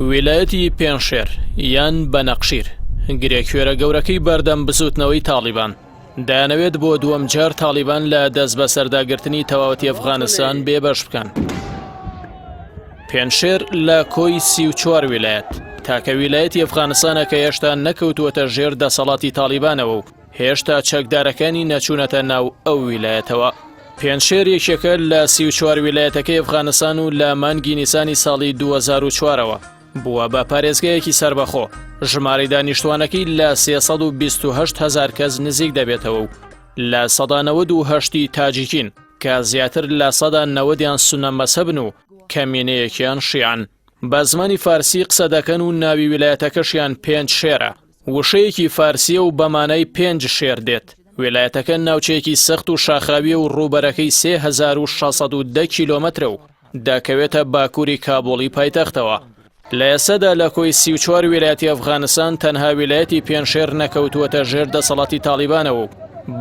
ویلایەتی پێنجشێر یان بەنەقشیر، گرێکوێرە گەورەکەی بەردەم بزووتنەوەی تاڵیبان، دەیانەوێت بۆ دووەم جار تاڵیبان لە دەستبەسەرداگرتنی تەواوەتی ئەفغانستان بێبەش بکەن. پێنجشێر لە کۆی 34 ویلایەت، تاکە ویلایەتی ئەفغانستانە کە هێشتا نەکەوتووەتە ژێر دەسەڵاتی تاڵیبانەوە و هێشتا چەکدارەکانی نەچوونەتە ناو ئەو ویلایەتەوە. پێنجشێر یەکێکە لە 34 ویلایەتەکەی ئەفغانستان و لە مانگی نیسانی ساڵی 2004ەوە بووە بە پارێزگایەکی سەربەخۆ، ژمارەی دانیشتوانەکەی لە 328 هەزار کەس نزیک دەبێتەوە و لە 98% تاجیکین کە زیاتر لە 90%یان سوننە مەزهەبن و کەمینەیەکیان شیعەن. بە زمانی فارسی قسە دەکەن و ناوی ویلایەتەکەشیان پێنجشێرە. وشەیەکی فارسییە و بە مانای پێنج شێر دێت. ویلایەتەکە ناوچەیەکی سەخت و شاخاوییە و ڕووبەرەکەی 3610 کیلۆمەترە و دەکەوێتە باکووری کابوڵی پایتەختەوە. لە ئێستادا لە کۆی 34 ویلایەتی ئەفغانستان تەنها ویلایەتی پێنجشێر نەکەوتووەتە ژێر دەسەڵاتی تاڵیبانەوە و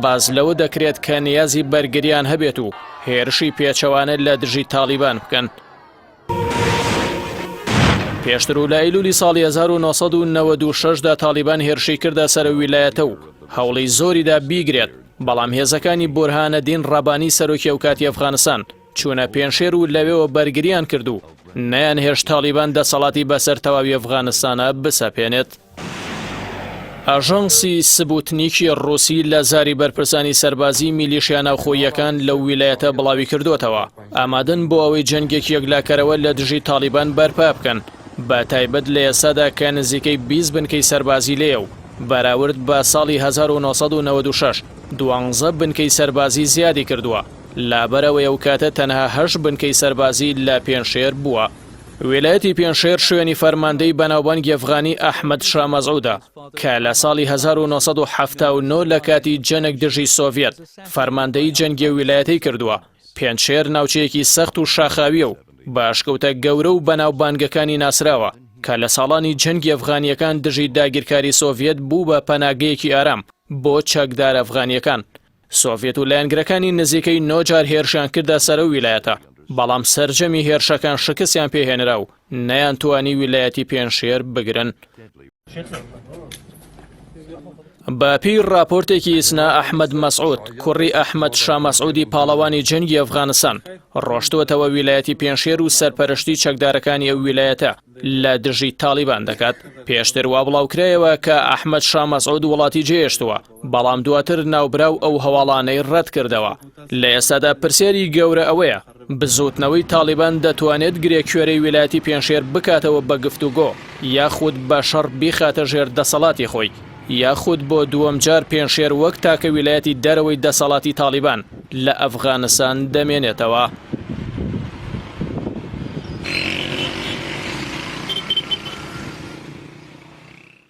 باس لەوە دەکرێت کە نیازی بەرگریان هەبێت و هێرشی پێچەوانە لە دژی تاڵیبان بکەن. پێشتر و لە ئەیلولی ساڵی 1996 دا تاڵیبان هێرشی کردە سەر ویلایەتە و هەوڵی زۆریدا بیگرێت، بەڵام هێزەکانی بورهانەدین ڕەبانی سەرۆکی ئەوکاتی ئەفغانستان چوونە پێنجشێر و لەوێوە بەرگریان کرد و نەیانهێشت تاڵیبان دەسەڵاتی بەسەر تەواوی ئەفغانستانا بسەپێنێت. ئاژانسی سبوتنیکی ڕووسی لە زاری بەرپرسانی سەربازی میلیشیا ناوخۆییەکان لەو ویلایەتە بڵاویکردووەتەوە، ئامادەن بۆ ئەوەی جەنگێکی یەکلاکەرەوە لە دژی تاڵیبان بەرپا بکەن، بە تایبەت لە ئێستادا کە نزیکەی 20 بنکەی سەربازی لێیە و بەراورد بە ساڵی 1996 دوانزە بنکەی سەربازی زیادی کردووە، لابەرئەوەی ئەوکاتە تەنها هەشت بنکەی سەربازی لە پێنجشێر بووە. ویلایەتی پێنجشێر شوێنی فەرماندەی بەناوبانگی ئەفغانی ئەحمەد شا مەسعودە کە لە ساڵی 1979 لە کاتی جەنگ دژی سۆڤیەت فەرماندەیی جەنگی ئەو ویلایەتەی کردووە. پێنجشێر ناوچەیەکی سەخت و شاخاوییە و بە ئەشکەوتە گەورە و بەناوبانگەکانی ناسراوە کە لە ساڵانی جەنگی ئەفغانییەکان دژی داگیرکاری سۆڤیەت بوو بە پەناگەیەکی ئارام بۆ چەکدارە ئەفغانییەکان. سۆڤیەت و لایەنگرەکانی نزیکەی نۆ جار هێرشیان کردە سەر ئەو ویلایەتە، بەڵام سەرجەمی هێرشەکان شکستیان پێهێنرا و نەیانتوانی ویلایەتی پێنجشێر بگرن. بە پێی ڕاپۆرتێکی ئیسنا ئەحمەد مەسعود، کوڕی ئەحمەد شا مەسعودی پاڵەوانی جەنگی ئەفغانستان، ڕۆشتووەتەوە ویلایەتی پێنجشێر و سەرپەرشتی چەکدارەکانی ئەو ویلایەتە لە دژی تاڵیبان دەکات. پێشتر وا بڵاوکرایەوە کە ئەحمەد شا مەسعود وڵاتی جێهێشتووە، بەڵام دواتر ناوبراو ئەو هەواڵانەی ڕەتکردەوە. لە ئێستادا پرسیاری گەورە ئەوەیە، بزووتنەوەی تاڵیبان دەتوانێت گرێکوێرەی ویلایەتی پێنجشێر بکاتەوە بە گفتوگۆ یاخود بە شەڕ بیخاتە ژێر دەسەڵاتی خۆی، یاخود بۆ دووەم جار پێنجشێر وەک تاکە ویلایەتی دەرەوەی دەسەڵاتی تاڵیبان لە ئەفغانستان دەمێنێتەوە؟